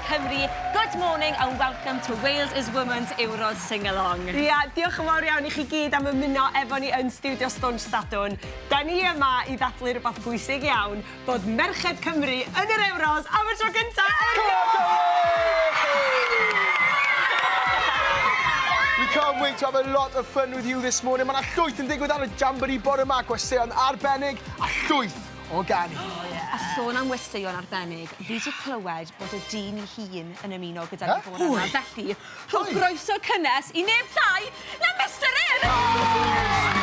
Cymru. Good morning and welcome to Wales is Women's Euros Sing-Along. Ia, diolch yn fawr iawn i chi gyd am ymuno efo ni yn stiwdio Stwnsh Sadwrn. Da ni yma i ddathlu rhywbeth bwysig iawn, bod merched Cymru yn yr Euros am y tro gyntaf We can't wait to have a lot of fun with you this morning. Mae 'na llwyth yn digwydd ar y Jamboree bore 'ma, gwesteion arbennig a llwyth o ganu. Oh, yeah. A sôn am westeion arbennig, fi 'di clywed bod y dyn ei hun yn ymuno gyda ni bore 'ma. Felly, rhowch groeso cynnes i neb llai na Mister Urdd!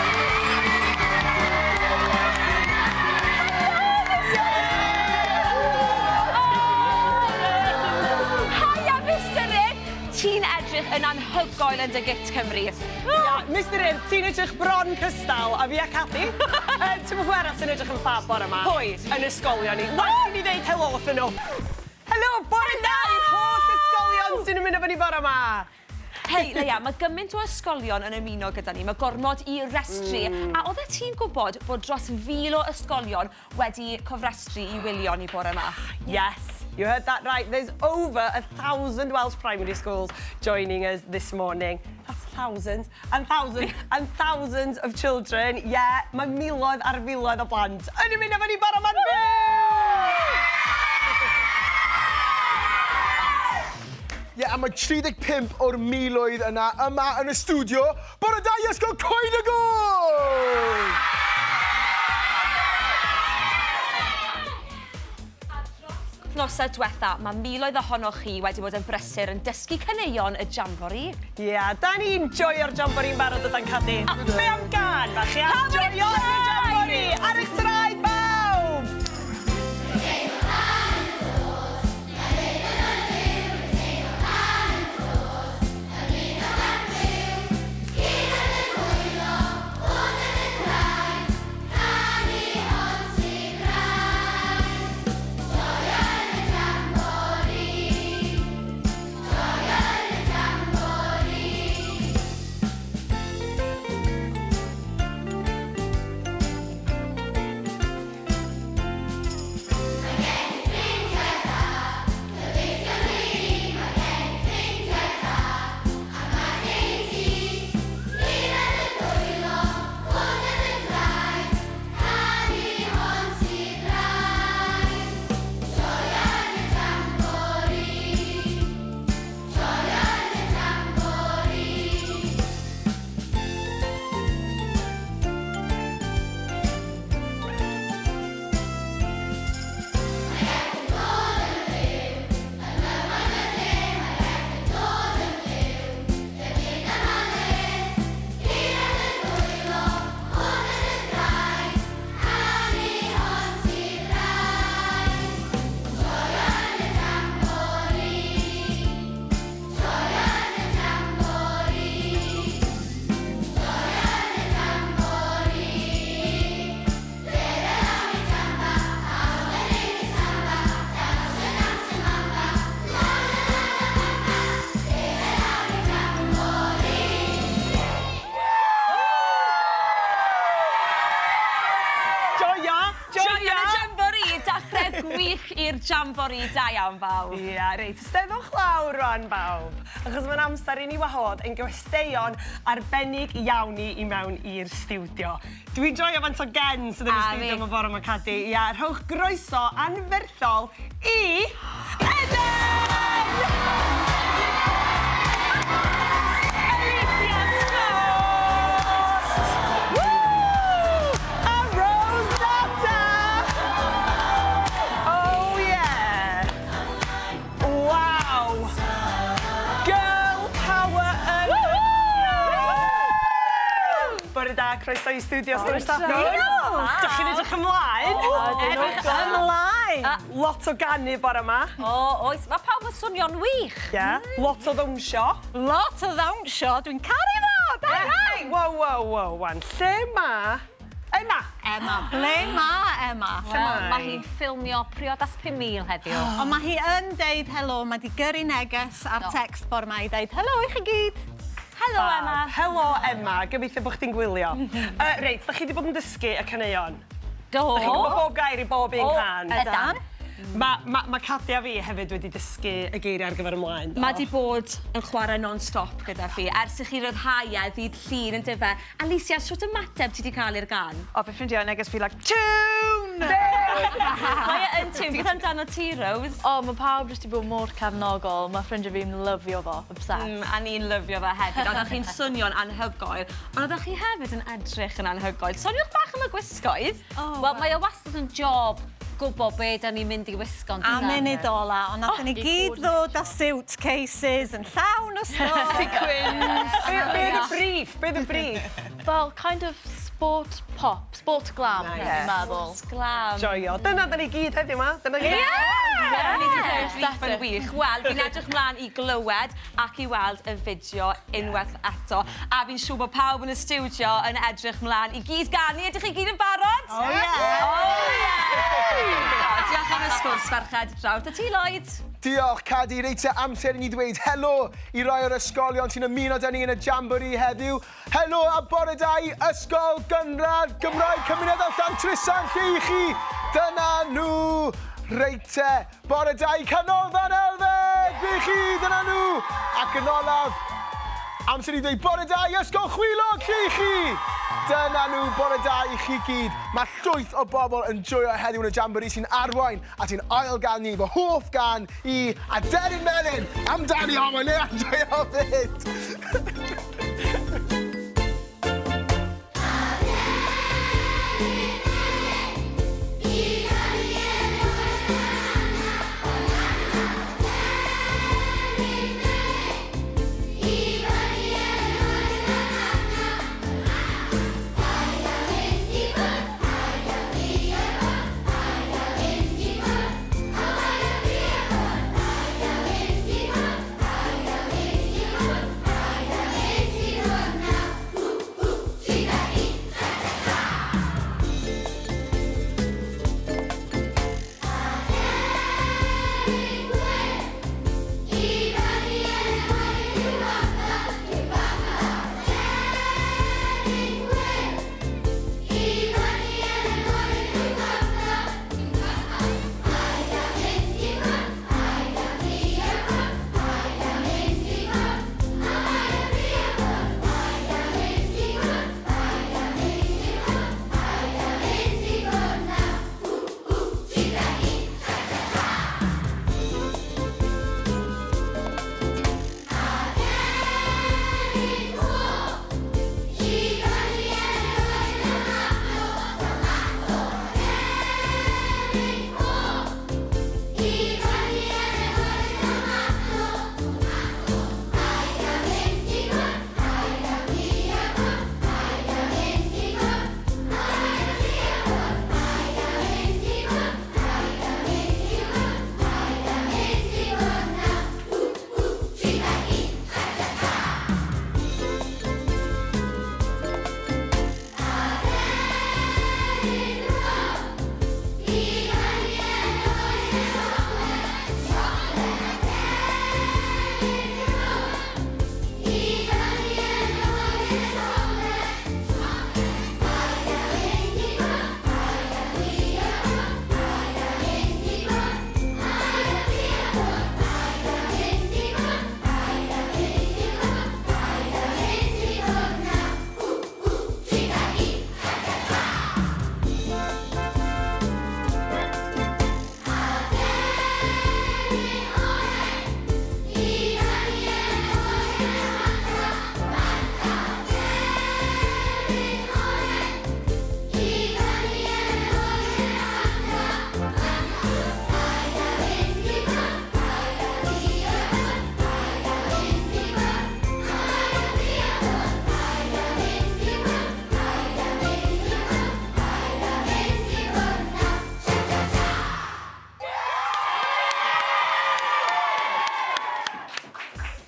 Hiya, Mister Urdd! Ti'n edrych yn anhygoel yn dy git Cymru. Ia, Mister Urdd, ti'n edrych bron cystal a fi a Cadi. Yy, ti'n pwy arall sy'n edrych yn ffab bore 'ma? Pwy? Yn ysgolion ni. Well i ni ddeud helo wrthyn nhw. Helo, bore da i'r holl ysgolion sy'n ymuno efo ni bore 'ma. Hei, Leia, mae gymaint o ysgolion yn ymuno gyda ni, mae gormod i restru. A oeddet ti'n gwybod bod dros 1,000 o ysgolion wedi cofrestru i wylio ni bore 'ma? Yes, you heard that right. There's over 1,000 Welsh primary schools joining us this morning. That's thousands and thousands and thousands of children. Yeah, mae miloedd ar filoedd o blant yn ymuno efo ni bore 'ma'n fyw! Ie, a mae 35 o'r miloedd yna yma yn y stiwdio. Bore da i Ysgol Coed y Gôl! Wythnosau diwetha, mae miloedd ohonoch chi wedi bod yn brysur yn dysgu caneuon y Jamboree. Ie, yeah, da ni'n joio'r Jamboree'n barod ydan Cadi. Be am gân fach, ia? Joio y Jamboree! Ar eich traed bawb! Joio! Joio yn y Jamboree! Dachrau gwych i'r Jamboree. Da iawn bawb. Ia, reit, steddwch lawr rwan bawb, achos mae'n amser i ni wahodd ein gwesteion arbennig iawn ni i mewn i'r stiwdio. Dwi'n joio faint o gen sydd yn y stiwdio yma bore 'ma Cadi. Ia, rhowch groeso anferthol i Eden! Alicia Scott! Woo! A Rose Data! Oh yeah! Waw! Girl power yn Bore da, croeso i stiwdio Stori Sadwrn. Diolch! Dych chi'n edrych ymlaen? Edrych ymlaen! Lot o ganu bore 'ma. O, oes. Mae pawb yn swnio'n wych. Ie. Lot o ddawnsio. Lot o ddawnsio. Dwi'n caru fo! Da iawn! Wow, wow, wow, wan. Lle ma' Emma? Emma. Ble ma' Emma? Lle mae? Mae hi'n ffilmio Priodas 5000 heddiw. Ond mae hi yn deud helo, mae 'di gyrru neges ar text bore 'ma i ddeud helo i chi gyd. Helo Emma. Helo Emma, gobeithio bod chdi'n gwylio. Yy reit, 'dach chi 'di bod yn dysgu y caneuon? Do. 'Dach chi'n gwybod bob gair i bob un cân? O, ydan. Mae ma, ma Cadi a fi hefyd wedi dysgu y geiriau ar gyfer ymlaen. Do. Mae di bod yn chwarae non-stop gyda fi ers i chi ryddhau e ddydd Llun yn dyfe. Alicia, shwt ymateb ti di cael i'r gân? O, fy ffrindiau yn neges fi like, tune! Mae e yn tune. Beth amdano ti, Rose? O, mae pawb jyst 'di bod mor cefnogol. Mae ffrindiau fi'n lyfio fo, obsessed. A ni'n lyfio fe hefyd. Oeddech chi'n swnio'n anhygoel, ond oeddech chi hefyd yn edrych yn anhygoel. Soniwch bach am y gwisgoedd. Oh, Wel, mae o wastad yn job gwybod be da ni'n mynd i wisgo. A munud ola, ond nathon ni gyd ddod â suitcases yn llawn o stwff. Sequins. Be, be y brief? Be y brief? Fel kind of sport pop, sport glam, Nice. nice. dwi'n meddwl. Glam. Joio. Dyna da ni gyd heddiw ma. Dyna gyd. Ni wedi cael brief yn wych. Wel, fi'n edrych mlaen i glywed ac i weld y fideo unwaith eto. A fi'n siŵr bod pawb yn y stiwdio yn edrych mlaen i gyd ganu. Ydych chi gyd yn barod? Oh yeah! Oh yeah! Diolch am y sgwrs, ferched. Draw 'da ti, Lloyd. Diolch, Cadi. Reit te, amser i ni ddweud helo i rai o'r ysgolion sy'n ymuno 'da ni yn y Jamboree heddiw. Helo a bore da i Ysgol Gynradd Gymraeg Cymunedol Llantrisant, lle i chi? Dyna nhw! Reit te, bore da i Canolfan Elfed, lle i chi? Dyna nhw! Ac yn olaf, amser i ddweud bore da i Ysgol Chwilog, lle i chi? Dyna nhw, bore da i chi gyd. Mae llwyth o bobl yn joio heddiw yn y Jamboree sy'n arwain at ein ail gân ni, fy hoff gân i Aderyn Melyn! Amdani, o, mae'n le joio fyd!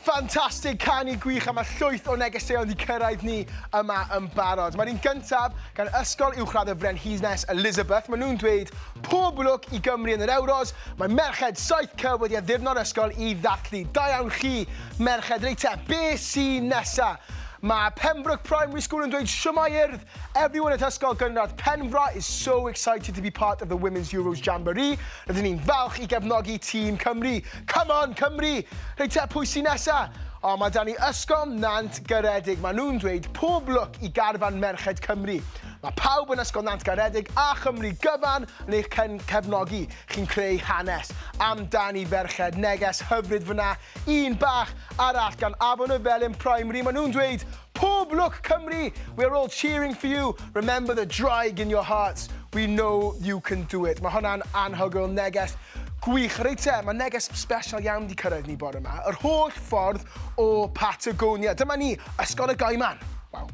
Ffantastig, canu gwych a mae llwyth o negeseuon wedi cyrraedd ni yma yn barod. Mae'r un gyntaf gan Ysgol Uwchradd y Frenhines Elizabeth. Maen nhw'n dweud pob lwc i Gymru yn yr Euros. Mae merched 7C wedi addurno'r ysgol i ddathlu. Da iawn chi, merched. Reit te, be sy'n nesa? Mae Pembroke Primary School yn dweud Shwmae Urdd! Everyone at Ysgol Gynradd Penfro is so excited to be part of the Women's Euros Jamboree. Rydyn ni'n falch i gefnogi tîm Cymru. Come on Cymru! Reit te, pwy sy'n nesa? O, mae 'da ni Ysgol Nant Garedig. Maen nhw'n dweud pob lwc i garfan Merched Cymru. Mae pawb yn Ysgol Nant Garedig a Chymru gyfan yn eich cefnogi. Chi'n creu hanes. Amdani ferched, neges hyfryd fyna. Un bach arall gan Afon y Felin Primary, maen nhw'n dweud, Pob lwc Cymru! We are all cheering for you. Remember the draig in your hearts. We know you can do it. Mae hwnna'n anhygoel, neges gwych. Reit te, mae neges special iawn wedi cyrraedd ni bore yma. Yr holl ffordd o Patagonia. Dyma ni, Ysgol y Gaiman. Waw.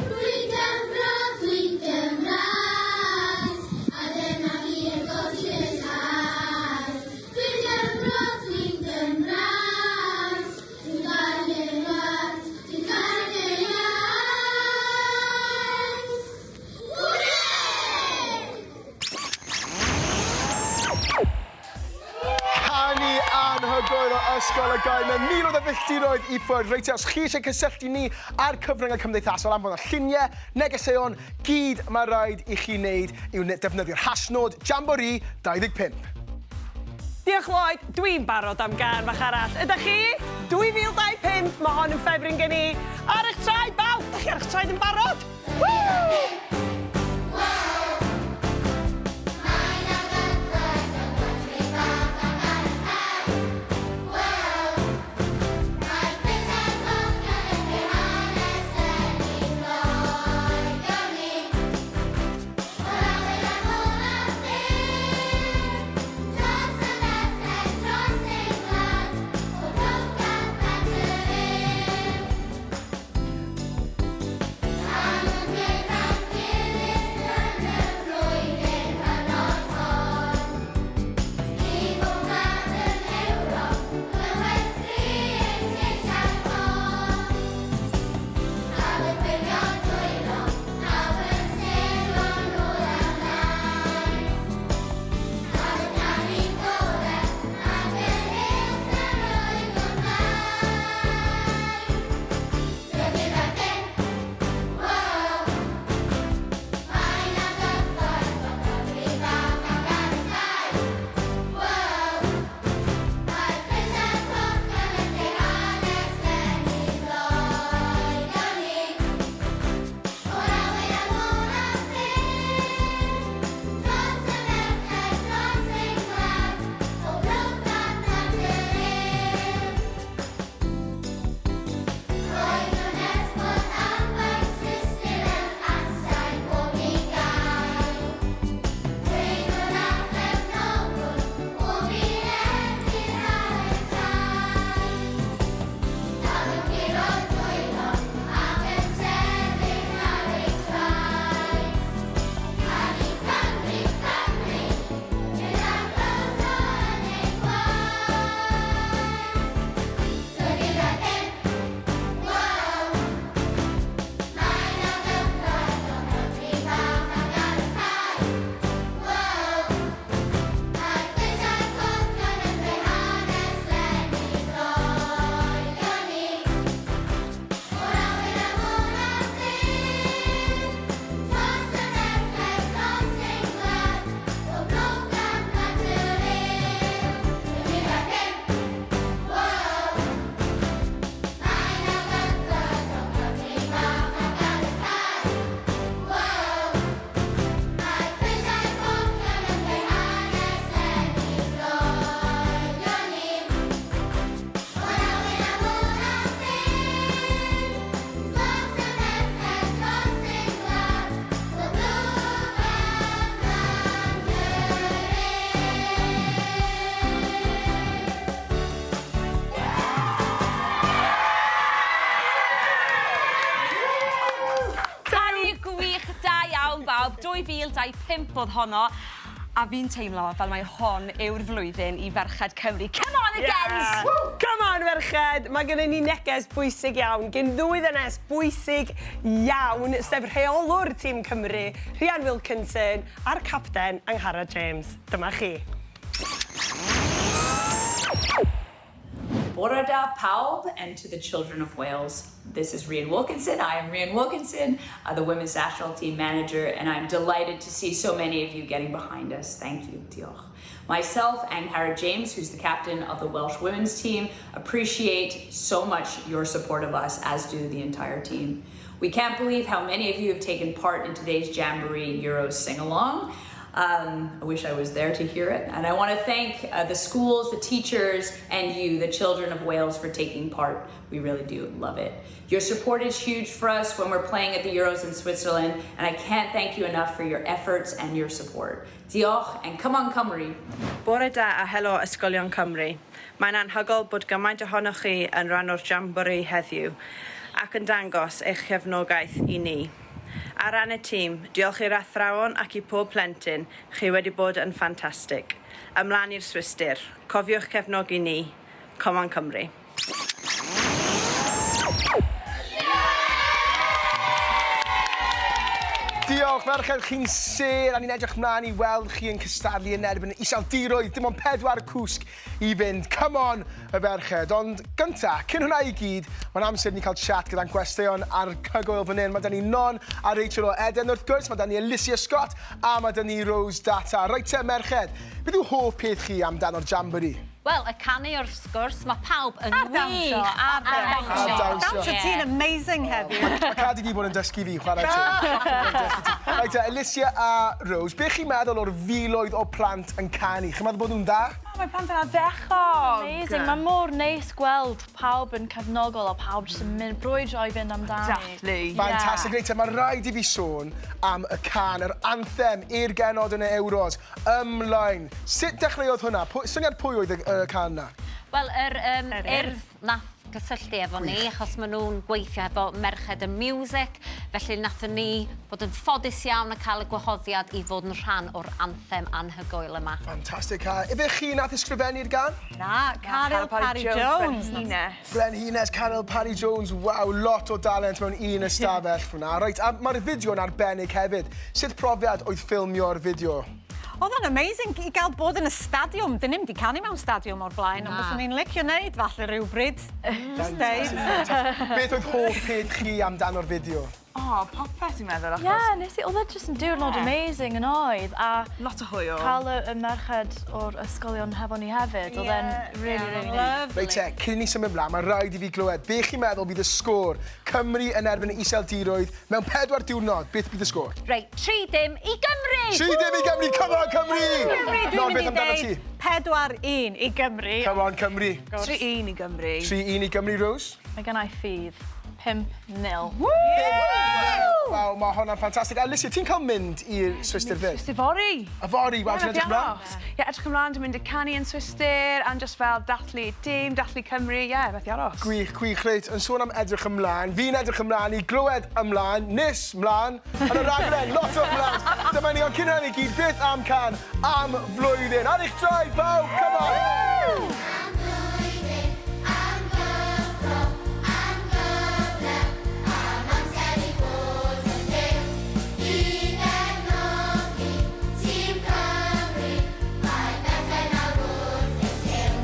Dwi'n Gymro, dwi'n Gymraes, a dyma fi yn codi fy llais. Dwi'n Gymro, dwi'n Gymraes, dwi'n caru fy ngwlad, dwi'n caru fy iaith. Hwrê! Canu anhygoel o Ysgol y Gaiman, miloedd o filltiroedd i ffwrdd. Reit te, os chi eisiau cysylltu ni ar cyfryngau cymdeithasol am fod lluniau, negeseuon, gyd mae rhaid i chi wneud yw defnyddio'r hashnod Jamboree25. Diolch Lloyd, dwi'n barod am gân fach arall. Ydych chi? 2025, mae hon yn ffefryn gen i. Ar eich traed, bawb! Dych chi ar eich traed yn barod? Woo! Canu gwych, da iawn bawb. 2025 oedd honno. A fi'n teimlo fel mai hon yw'r flwyddyn i ferched Cymru. Come on agains! Yeah. Come on ferched! Mae gennym ni neges bwysig iawn gen ddwy ddynes bwysig iawn, sef rheolwr tîm Cymru, Rhian Wilkinson, a'r capten Angharad James. Dyma chi. Bore da pawb and to the children of Wales. This is Rhian Wilkinson. I am Rhian Wilkinson, the Women's National Team Manager, and I'm delighted to see so many of you getting behind us. Thank you, diolch. Myself and Harry James, who's the captain of the Welsh women's team, appreciate so much your support of us, as do the entire team. We can't believe how many of you have taken part in today's Jamboree Euro sing-along. I wish I was there to hear it. And I want to thank the schools, the teachers, and you, the children of Wales, for taking part. We really do love it. Your support is huge for us when we're playing at the Euros in Switzerland, and I can't thank you enough for your efforts and your support. Diolch, and come on Cymru. Bore da a helo Ysgolion Cymru. Mae'n anhygoel bod gymaint ohonoch chi yn rhan o'r Jamboree heddiw ac yn dangos eich cefnogaeth i ni. Ar ran y tîm, diolch i'r athrawon ac i pob plentyn, chi wedi bod yn ffantastig. Ymlaen i'r Swistir. Cofiwch cefnogi ni. Come on Cymru. Diolch, merched, chi'n sêr, a ni'n edrych mlaen i weld chi yn cystadlu yn erbyn y Iseldiroedd. Dim ond pedwar cwsg i fynd. Come on, y ferched. Ond gynta, cyn hwnna i gyd, mae'n amser ni cael chat gyda'n gwesteion anhygoel fan hyn. Mae 'da ni Non a Rachel o Eden wrth gwrs, mae 'da ni Alicia Scott a mae 'da ni Rose Data. Reit te, merched, beth yw hoff peth chi amdano'r Jamboree? Wel, y canu wrth gwrs, mae pawb yn A'r dawnsio, wych. a'r dawnsio. A'r dawnsio. Dawnsio ti'n amazing heddiw. Mae Cardi 'di bod yn dysgu fi, chwarae teg. Reit te, Alicia a Rose, beth chi'n meddwl o'r filoedd o plant yn canu? Chi'n meddwl bod nhw'n dda? O, mae plant yn ardderchog. Amazing. Mae mor neis gweld pawb yn cefnogol a pawb jyst yn mynd brwydro i fynd amdani. Dathlu. Fantastic. Reit te, mae rhaid i fi sôn am y cân, yr anthem i'r genod yn y Euros, Ymlaen. Sut dechreuodd hwnna? Pwy, syniad pwy oedd y, y cân 'na? Wel, yr Urdd nath gysylltu efo ni, achos maen nhw'n gweithio efo Merched yn Music, felly nathon ni bod yn ffodus iawn a cael y gwahoddiad i fod yn rhan o'r anthem anhygoel yma. Fantastic. A ife chi nath ysgrifennu'r gân? Na, Caryl Parry Jones. Brenhines. Brenhines Caryl Parry Jones. Waw, lot o dalent mewn un ystafell fyna. Reit, a mae'r fideo'n arbennig hefyd. Sut profiad oedd ffilmio'r fideo? Oedd o'n amazing i gael bod yn y stadiwm. Dyn ni'm 'di canu mewn stadiwm o'r blaen, ond byswn i'n licio wneud falle rhywbryd. Just deud. Beth oedd hoff peth chi amdano'r fideo? O, popeth i'n meddwl, achos. Ie, yeah, nes i, oedd e jyst yn diwrnod amazing yn oedd, a Lot o hwyl. Cael y merched o'r ysgolion hefo ni hefyd, oedd e'n really, really nice. Reit te, cyn i ni symud mlaen, mae rhaid i fi glywed, be chi'n meddwl bydd y sgôr Cymru yn erbyn y Iseldiroedd mewn 4 diwrnod? Beth bydd y sgôr? Reit, 3-0 i Gymru! 3-0 i Gymru, come on Cymru! Cymru, Non, dwi'n mynd beth i amdano ti? ddeud 4-1 i Gymru. Come on Cymru. 3-1 i Gymru. 3-1 i Gymru, Rose. Mae gen i ffydd. 5-0. Waw, mae hwnna'n ffantastig. Alicia, ti'n cael mynd i'r Swistir fyd? Yfory. Yfory, waw, ti'n edrych ymlaen? Ie, edrych ymlaen, dwi'n mynd i canu yn Swistir, and just fel dathlu tîm, dathlu Cymru, ie, yeah, methu aros. Gwych, gwych, reit, yn sôn am edrych ymlaen, fi'n edrych ymlaen i glywed ymlaen, nes mlaen, yn y raglen, lot o ymlaen. Dyma ni, ond cyn hynny gyd, beth am cân am flwyddyn? Ar eich traed, pawb, come on! Am flwyddyn, am gyffro, am gyfle, am amser i fod yn fyw. I gefnogi tîm Cymru, mae merched nawr wrth y llyw.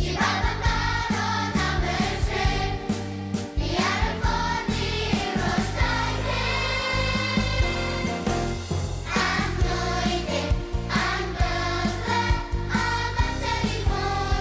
I bawb yn barod am y trip, ni ar y ffordd i Euros 20. Am flwyddyn, am gyfle, am amser i fod.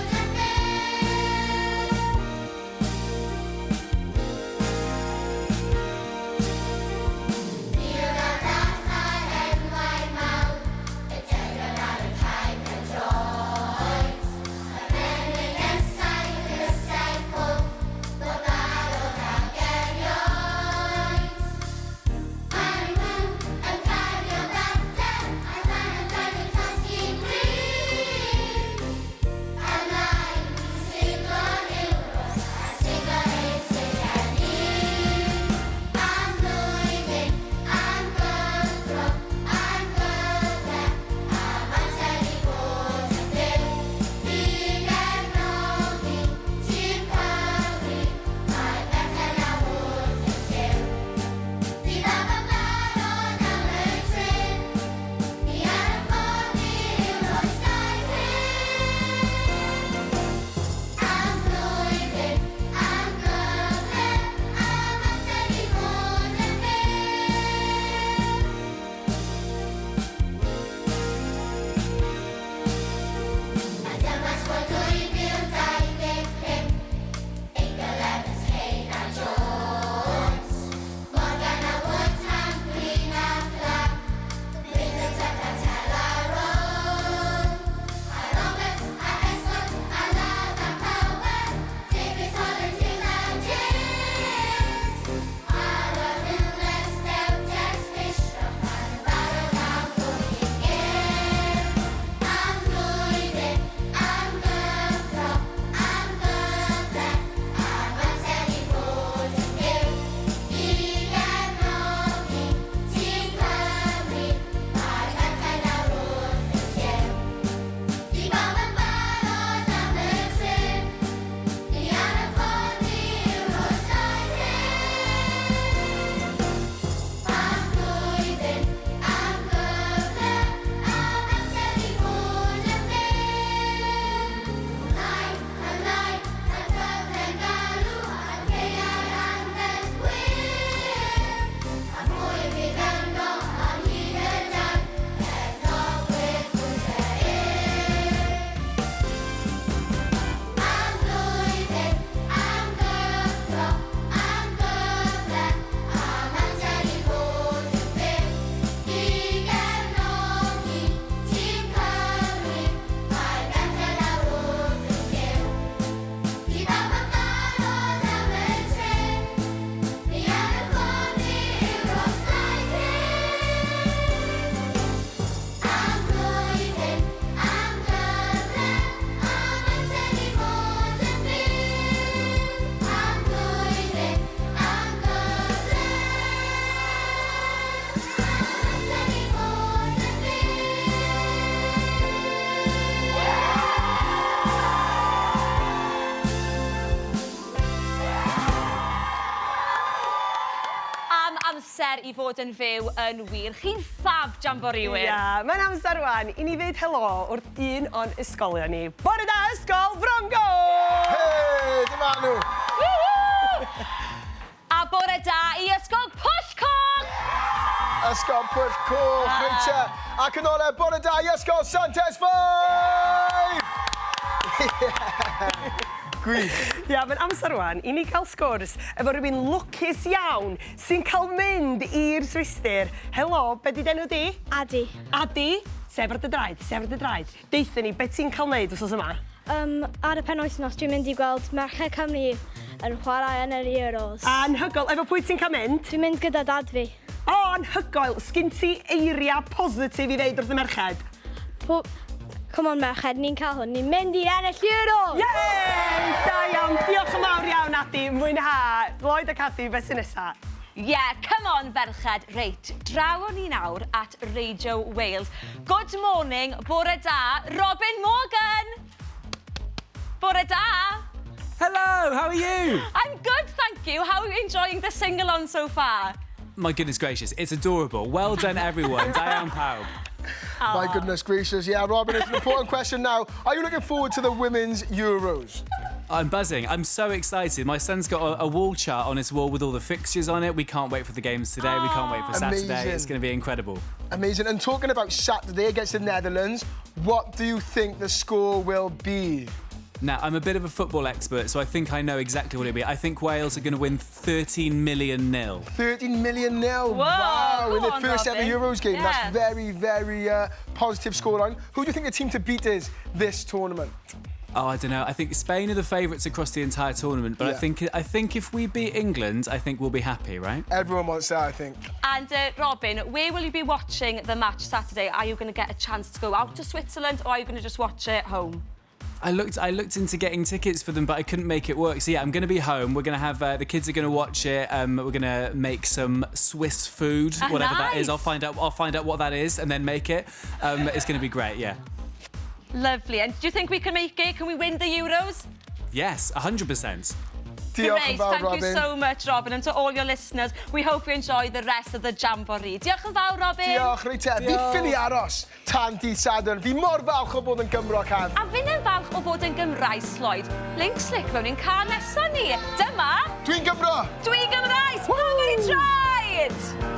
amser i fod yn fyw yn wir. Chi'n ffab, Jamborïwyr. Ia, mae'n amser rwan i ni ddeud helo wrth un o'n ysgolion ni. Bore da, Ysgol Frongoch! Hei, dyma nhw! A bore da i Ysgol Pwll Coch! Ysgol Pwll Coch, reit te. Ac yn ole, bore da i Ysgol Santes Fair! Gwych. Ia, mae'n amser rwan i ni cael sgwrs efo rhywun lwcus iawn sy'n cael mynd i'r Swistir. Helo, be di d'enw di? Adi. Adi, sef ar dy draed, sef ar dy draed. Deutha ni, be ti'n cael wneud wsos yma? Um, ar y penwythnos dwi'n mynd i gweld Merched Cymru yn chwarae yn yr Euros. Anhygoel. Efo pwy ti'n cael mynd? Dwi'n mynd gyda dad fi. O, anhygoel. Sgin ti eiriau positif i ddeud wrth y merched? Po Come on merched, ni'n cael hwn. Ni'n mynd i ennill Euros! Yay! Da iawn. Diolch yn fawr iawn, Adi. Mwynha. Lloyd ac Adi, beth sy'n nesa? Yeah, come on ferched. Reit, draw o'n ni nawr at Radio Wales. Good morning, bore da, Robin Morgan! Bore da! Hello, how are you? I'm good, thank you. How are you enjoying the sing-along so far? My goodness gracious, it's adorable. Well done, everyone. Diane Powell. My goodness gracious. Yeah, Robin, it's an important question now. Are you looking forward to the Women's Euros? I'm buzzing. I'm so excited. My son's got a wall chart on his wall with all the fixtures on it. We can't wait for the games today. We can't wait for Saturday. Amazing. It's going to be incredible. Amazing. And talking about Saturday against the Netherlands, what do you think the score will be? Now, I'm a bit of a football expert, so I think I know exactly what it'll be. I think Wales are going to win 13 million nil. 13 million nil. Whoa, wow, go in their on, first ever Robin. Euros game. Yeah. That's very, very positive scoreline. Who do you think the team to beat is this tournament? Oh, I don't know. I think Spain are the favourites across the entire tournament, but Yeah. I think if we beat England, I think we'll be happy, right? Everyone wants that, I think. And Robin, where will you be watching the match Saturday? Are you going to get a chance to go out to Switzerland or are you going to just watch it at home? I looked into getting tickets for them, but I couldn't make it work. So yeah, I'm going to be home. We're going to have the kids are going to watch it. We're going to make some Swiss food, whatever that is. Ah, nice. I'll find out what that is and then make it. It's going to be great. Yeah. Lovely. And do you think we can make it? Can we win the Euros? Yes, 100%. Diolch Great, yn fawr, thank Robin. you so much, Robin. And to all your listeners, we hope you enjoy the rest of the Jamboree. Diolch yn fawr, Robin. Diolch, reit te. Fi ffili aros tan dydd Sadwrn. Fi mor falch o bod yn Gymro, Cath. A fi'n falch o fod yn Gymraes, Lloyd. Link slick mewn i'n car nesa ni. Dyma... Dwi'n Gymro! Dwi'n Gymraes! Pawb ar ei traed!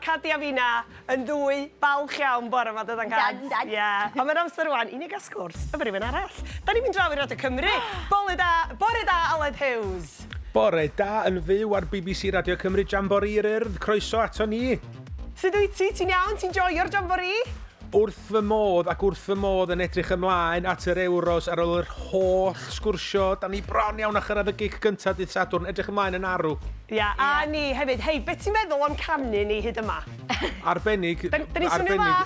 Cadi a finna yn ddwy falch iawn bore 'ma dydan Cad? Yndan, yndan. Ie. Ond mae'n amser rwan i ni gael sgwrs efo rhywun arall. Da ni'n mynd draw i Radio Cymru. Bore da, bore da Aled Hughes. Bore da yn fyw ar BBC Radio Cymru Jamboree yr Urdd. Croeso ato ni. Sut wyt ti? Ti'n iawn? Ti'n joio'r Jamboree? Wrth fy modd ac wrth fy modd yn edrych ymlaen at yr Euros ar ôl yr holl sgwrsio. Da ni bron iawn â chyrraedd y gic gyntaf dydd Sadwrn. Edrych ymlaen yn arw. Ia, a ni hefyd. Hei, beth ti'n meddwl o'n canu ni hyd yma? Arbennig. Da ni'n swnio dda?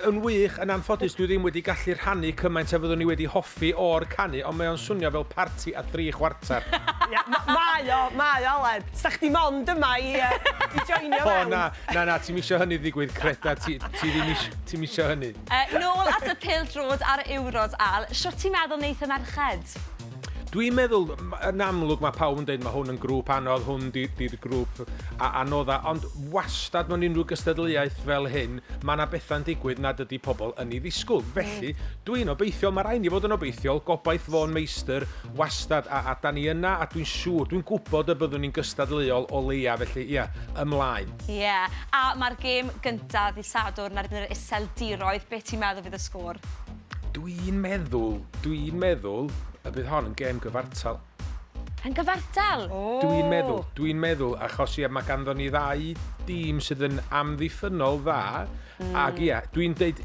Yn wych, yn anffodus dwi ddim wedi gallu rhannu cymaint a fyddwn i wedi hoffi o'r canu, ond mae o'n swnio fel parti a thri chwarter. Ia, mae o, mae o, Aled. Sa chdi mond yma i, uh, i joinio O mewn. na, na, na, ti'm isio hynny ddigwydd, creda, ti, ti ddim isio, ti'm isio hynny. Nôl at y pêl-droed a'r Euros, Al. Shwt ti'n meddwl wneith y merched? Dwi'n meddwl, yn amlwg mae pawb yn dweud mae hwn yn grŵp anodd, hwn di'r grŵp anodda, ond wastad mewn unrhyw gystadleuaeth fel hyn, mae yna bethau'n digwydd nad ydy pobl yn ei ddisgwyl. Felly, dwi'n obeithiol, mae rhaid ni fod yn obeithiol, gobaith fo'n meistr, wastad, a da ni yna, a dwi'n siŵr, dwi'n gwybod y byddwn ni'n gystadleuol o leia, felly ia, ymlaen. Ie, yeah. A mae'r gêm gyntaf ddydd Sadwrn ar yr Iseldiroedd, beth ti'n meddwl fydd y sgôr? Dwi'n meddwl, dwi'n meddwl y bydd hon yn gêm gyfartal. Yn gyfartal? Oh. Dwi'n meddwl, dwi'n meddwl, achos ia, mae ganddo ni ddau dîm sydd yn amddiffynnol dda, ac ia, dwi'n deud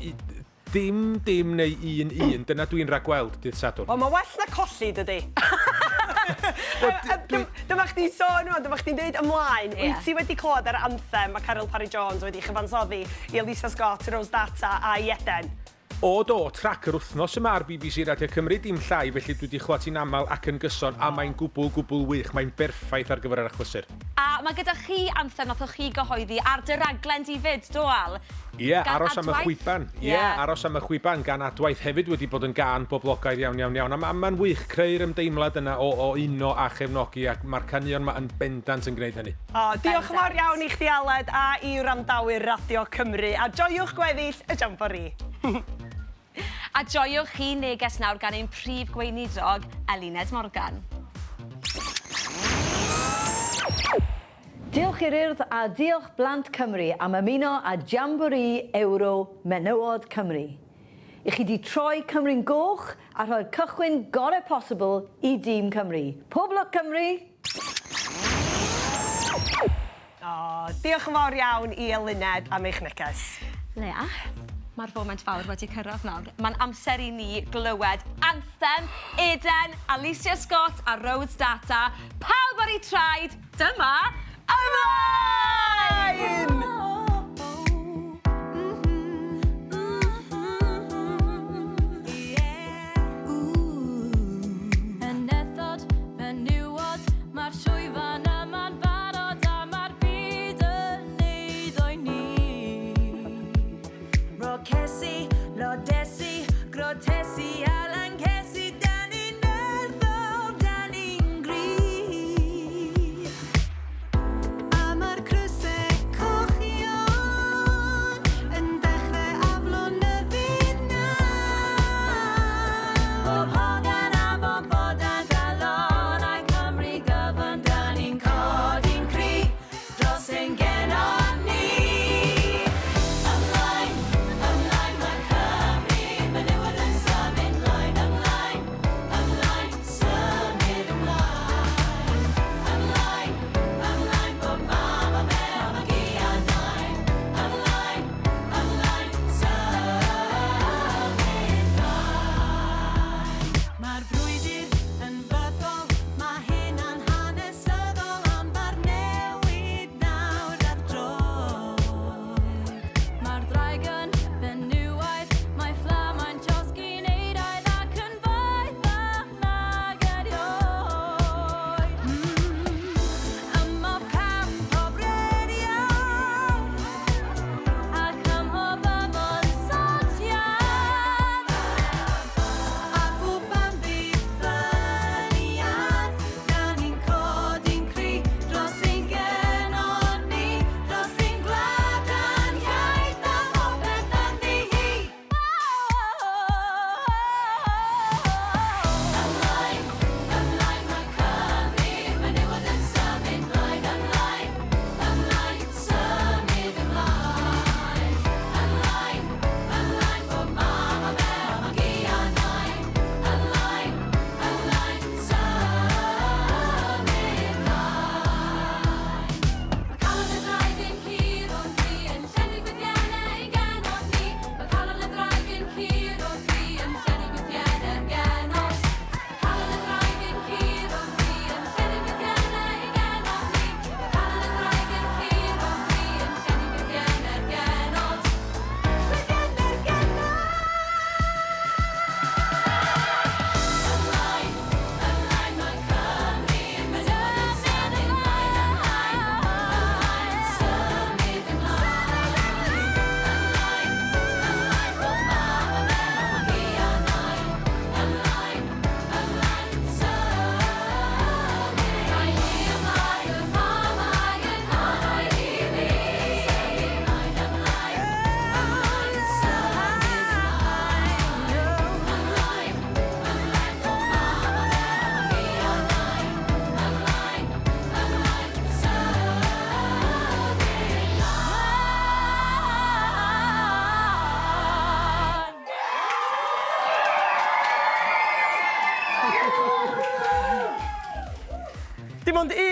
dim dim neu 1-1, dyna dwi'n rhagweld dydd Sadwrn. Wel, mae well na colli, dydy. Dyma chdi'n sôn rwan, dyma chdi'n deud ymlaen. Ie. Wyt ti wedi clywed yr anthem mae Caryl Parry Jones wedi chyfansoddi i Alyssa Scott, Rose Data a i Eden? O do, trac yr wythnos yma ar BBC Radio Cymru, dim llai, felly dwi wedi clywed hi'n aml ac yn gyson, a mae'n gwbl, gwbl wych, mae'n berffaith ar gyfer yr achlysur. A mae gyda chi anthem nathoch chi gyhoeddi ar dy raglen di fyd, do Al? Ie, Gan aros am y Adwaith? chwiban. Ie, Ie. aros am y chwiban gan Adwaith hefyd wedi bod yn gân boblogaidd iawn, iawn, iawn. A mae'n wych creu'r ymdeimlad yna o uno a chefnogi, ac mae'r caneuon yma yn bendant yn gwneud hynny. O, diolch yn fawr iawn i chdi Aled a i wrandawyr Radio Cymru, a joiwch gweddill y Jamboree. A joiwch chi neges nawr gan ein prif gweinidog, Eluned Morgan. Diolch i'r Urdd a diolch Blant Cymru am ymuno â Jamboree Euro Menywod Cymru. I chi di troi Cymru'n goch a rhoi'r cychwyn gorau posibl i dîm Cymru. Pob lwc Cymru! O, diolch yn fawr iawn i Eluned am eich neges. Lea, mae'r foment fawr wedi cyrraedd nawr. Mae'n amser i ni glywed anthem Eden, Alyssa Scott a Rose Data. Pawb ar eu traed, dyma Ymlaen! Genethod, menywod, mae'r llwyfan yma'n barod a mae'r byd yn neud o'i ni. Rocesi, Lodesi, Grotesi, Alancesi, da ni'n nerthol, da ni'n gry. A mae'r crysau cochion yn dechrau aflonyddu nawr. Bob hogan a bob fodan galonau Cymru gyfan, da ni'n codi'n cry dros ein genod ni. Ymlaen, ymlaen mae Cymru, menywod yn symud.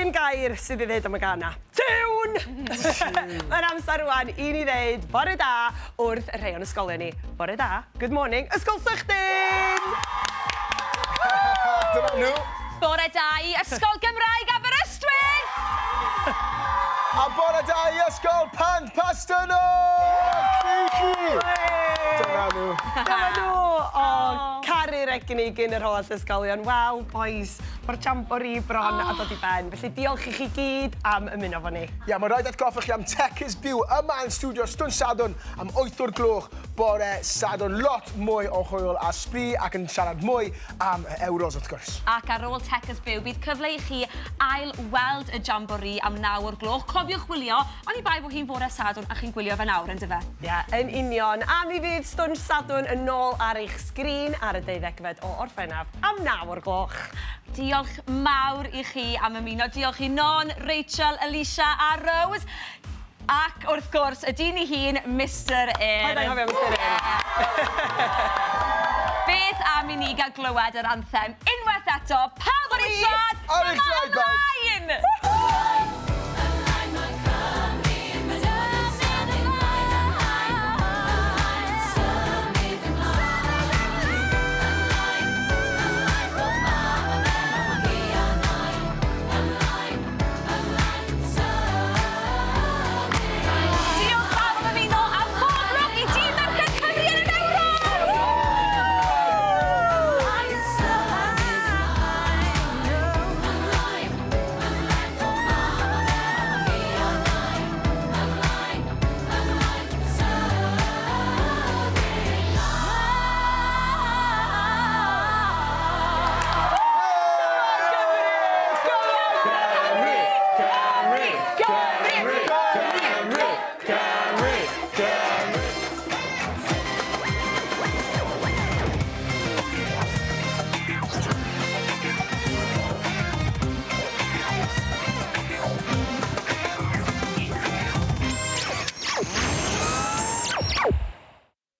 Un gair sydd i ddeud am y gân 'na. Tiwn! Mae'n amser rwan i ni ddeud bore da wrth y rhai o'n ysgolion ni. Bore da, good morning, Ysgol Sychdyn! Dyna nhw. Bore da i Ysgol Gymraeg Aberystwyth! A bore da i Ysgol Pant Pasternog! Chi! Dyna nhw. Dyna nhw! O, caru'r egni gyn yr holl ysgolion. Wel, boys, Mae'r jamboree bron a dod i ben, felly diolch i chi gyd am ymuno efo ni. Ie, mae'n rhaid atgoffa chi am Tecys Byw yma yn stiwdio Stwn Sadwrn am 8 o'r gloch bore Sadwrn. Lot mwy o hwyl a sbri ac yn siarad mwy am y Euros wrth gwrs. Ac ar ôl Tecys Byw, bydd cyfle i chi ail weld y jamboree am 9 o'r gloch. Cofiwch wylio, oni bai bod hi'n fore Sadwrn a chi'n gwylio fe nawr, yndyfe? Ie, yn union. A mi fydd Stwnsh Sadwrn yn ôl ar eich sgrin ar y deuddegfed o Orffennaf am 9 o'r gloch. Diolch mawr i chi am ymuno. Diolch i Non, Rachel, Alicia a Rose. Ac wrth gwrs, y dyn ei hun, Mister Urdd. Paid anghofio Mister Urdd. Beth am i ni gael glywed yr anthem unwaith eto? Pawb ar eu traed, Ar eich dyma traed, pawb. ymlaen!